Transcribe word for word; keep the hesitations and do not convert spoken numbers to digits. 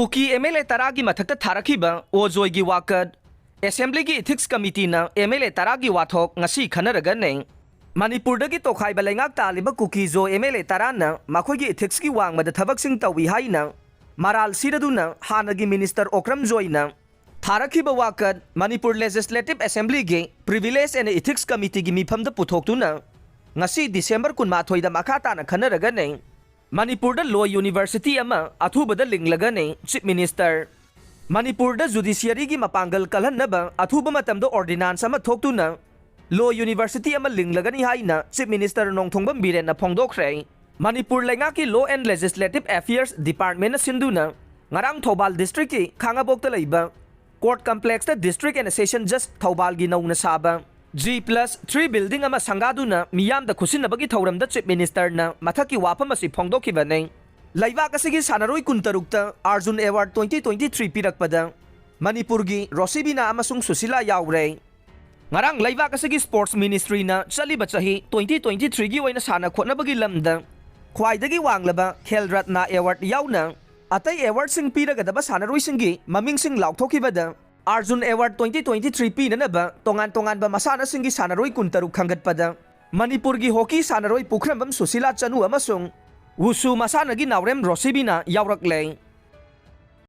Kuki M L A ꯇꯔꯥꯒꯤ ꯃꯊꯛꯇ ꯊꯥꯔꯛꯈꯤꯕ ꯑꯣꯖꯣꯏꯒꯤ ꯋꯥꯀꯠ꯫ ꯑꯦꯁꯦꯝꯕ꯭ꯂꯤꯒꯤ ꯏꯊꯤꯛꯁ ꯀꯃꯤꯇꯤꯅ ꯑꯦꯝ ꯑꯦꯜ ꯑꯦ ꯇꯔꯥꯒꯤ ꯋꯥꯊꯣꯛ ꯉꯁꯤ ꯈꯟꯅꯔꯒꯅꯤ꯫ ꯃꯅꯤꯄꯨꯔꯗꯒꯤ ꯇꯣꯈꯥꯏꯕ ꯂꯩꯉꯥꯛ ꯇꯥꯜꯂꯤꯕ ꯀꯨꯀꯤ ꯖꯣ ꯑꯦꯝ ꯑꯦꯜ ꯑꯦ ꯇꯔꯥꯅ ꯃꯈꯣꯏꯒꯤ ꯏꯊꯤꯛꯁꯀꯤ ꯋꯥꯡꯃꯗ ꯊꯕꯛꯁꯤꯡ ꯇꯧꯏ ꯍꯥꯏꯅ ꯃꯔꯥꯜ ꯁꯤꯔꯗꯨꯅ ꯍꯥꯟꯅꯒꯤ ꯃꯤꯅꯤꯁꯇꯔ ꯑꯣꯀ꯭ꯔꯝ ꯖꯣꯏꯅ ꯊꯥꯔꯛꯈꯤꯕ ꯋꯥꯀꯠ꯫ ꯃꯅꯤꯄꯨꯔ ꯂꯦꯖꯤꯁꯂꯦꯇꯤꯚ ꯑꯦꯁꯦꯝꯕ꯭ꯂꯤꯒꯤ ꯄ꯭ꯔꯤꯚꯤꯂꯦꯖ ꯑꯦꯟ ꯏꯊꯤꯛꯁ ꯀꯃꯤꯇꯤꯒꯤ ꯃꯤꯐꯝꯗ ꯄꯨꯊꯣꯛꯇꯨꯅ ꯉꯁꯤ ꯗꯤꯁꯦꯝꯕꯔ ꯀꯨꯟꯃꯥꯊꯣꯏꯗ ꯃꯈꯥ ꯇꯥꯅ ꯈꯟꯅꯔꯒꯅꯤ꯫ ꯃꯅꯤꯄꯨꯔꯗ ꯂꯣ ꯌꯨꯅꯤꯚꯔꯁꯤꯇꯤ ꯑꯃ ꯑꯊꯨꯕꯗ ꯂꯤꯡꯂꯒꯅꯤ, ꯆꯤꯐ ꯃꯤꯅꯤꯁꯇꯔ꯫ ꯃꯅꯤꯄꯨꯔꯗ ꯖꯨꯗꯤꯁꯤꯌꯔꯤꯒꯤ ꯃꯄꯥꯡꯒꯜ ꯀꯜꯍꯟꯅꯕ ꯑꯊꯨꯕ ꯃꯇꯝꯗ ꯑꯣꯔꯗꯤꯅꯥꯟꯁ ꯑꯃ ꯊꯣꯛꯇꯨꯅ ꯂꯣ ꯌꯨꯅꯤꯚꯔꯁꯤꯇꯤ ꯑꯃ ꯂꯤꯡꯂꯒꯅꯤ ꯍꯥꯏꯅ ꯆꯤꯐ ꯃꯤꯅꯤꯁꯇꯔ ꯅꯣꯡꯊꯣꯡꯕꯝ ꯕꯤꯔꯦꯟꯅ ꯐꯣꯡꯗꯣꯛꯈ꯭ꯔꯦ꯫ ꯃꯅꯤꯄꯨꯔ ꯂꯩꯉꯥꯛꯀꯤ ꯂꯣ ꯑꯦꯟ ꯂꯦꯖꯤꯁꯂꯦꯇꯤꯚ ꯑꯦꯐꯤꯌꯔꯁ ꯗꯤꯄꯥꯔꯠꯃꯦꯟꯅ ꯁꯤꯟꯗꯨꯅ ꯉꯔꯥꯡ ꯊꯧꯕꯥꯜ ꯗꯤꯁꯇ꯭ꯔꯤꯛꯀꯤ ꯈꯥꯉꯕꯣꯛꯇ ꯂꯩꯕ ꯀꯣꯔꯠ ꯀꯝꯄ꯭ꯂꯦꯛꯁꯇ ꯗꯤꯁꯇ꯭ꯔꯤꯛ ꯑꯦꯟ ꯁꯦꯁꯟ ꯖꯁ ꯊꯧꯕꯥꯜꯒꯤ ꯅꯧꯅ ꯁꯥꯕ ꯖꯤ ꯄ꯭ꯂꯁ ꯊ꯭ꯔꯤ ꯕꯤꯜꯗꯤꯡ ꯑꯃ ꯁꯪꯒꯥꯗꯨꯅ ꯃꯤꯌꯥꯝꯗ ꯈꯨꯠꯁꯤꯟꯅꯕꯒꯤ ꯊꯧꯔꯝꯗ ꯆꯤꯐ ꯃꯤꯅꯤꯁꯇꯔꯅ ꯃꯊꯛꯀꯤ ꯋꯥꯐꯝ ꯑꯁꯤ ꯐꯣꯡꯗꯣꯛꯈꯤꯕꯅꯤ꯫ ꯂꯩꯕꯥꯛ ꯑꯁꯤꯒꯤ ꯁꯥꯟꯅꯔꯣꯏ ꯀꯨꯟꯇꯔꯨꯛꯇ Arjun award twenty twenty three ꯄꯤꯔꯛꯄꯗ ꯃꯅꯤꯄꯨꯔꯒꯤ ꯔꯣꯁꯤꯕꯤꯅꯥ ꯑꯃꯁꯨꯡ ꯁꯨꯁꯤꯂꯥ ꯌꯥꯎꯔꯦ꯫ ꯉꯔꯥꯡ ꯂꯩꯕꯥꯛ ꯑꯁꯤꯒꯤ ꯁ꯭ꯄꯣꯔꯠꯁ ꯃꯤꯅꯤꯁꯇ꯭ꯔꯤꯅ ꯆꯠꯂꯤꯕ ꯆꯍꯤ twenty twenty three ꯒꯤ ꯑꯣꯏꯅ ꯁꯥꯟꯅ ꯈꯣꯠꯅꯕꯒꯤ ꯂꯝꯗ ꯈ꯭ꯋꯥꯏꯗꯒꯤ ꯋꯥꯡꯂꯕ ꯈꯦꯜ ꯔꯠꯅꯥ ꯑꯦꯋꯥꯔꯗ ꯌꯥꯎꯅ ꯑꯇꯩ ꯑꯦꯋꯥꯔꯗꯁꯤꯡ ꯄꯤꯔꯒꯗꯕ ꯁꯥꯟꯅꯔꯣꯏꯁꯤꯡꯒꯤ ꯃꯃꯤꯡꯁꯤꯡ ꯂꯥꯎꯊꯣꯛꯈꯤꯕꯗ Arjun award twenty twenty three ꯄꯤꯅꯅꯕ ꯇꯣꯉꯥꯟ ꯇꯣꯉꯥꯟꯕ ꯃꯁꯥꯟꯅꯁꯤꯡꯒꯤ ꯁꯥꯟꯅꯔꯣꯏ ꯀꯨꯟꯇꯔꯨꯛ ꯈꯟꯒꯠꯄꯗ ꯃꯅꯤꯄꯨꯔꯒꯤ ꯍꯣꯀꯤ ꯁꯥꯟꯅꯔꯣꯏ ꯄꯨꯈ꯭ꯔꯝꯕꯝ ꯁꯨꯁꯤꯂꯥ ꯆꯅꯨ ꯑꯃꯁꯨꯡ ꯋꯨꯁꯨ ꯃꯁꯥꯟꯅꯒꯤ ꯅꯥꯎꯔꯦꯝ ꯔꯣꯁꯤꯕꯤꯅꯥ ꯌꯥꯎꯔꯛꯂꯦ꯫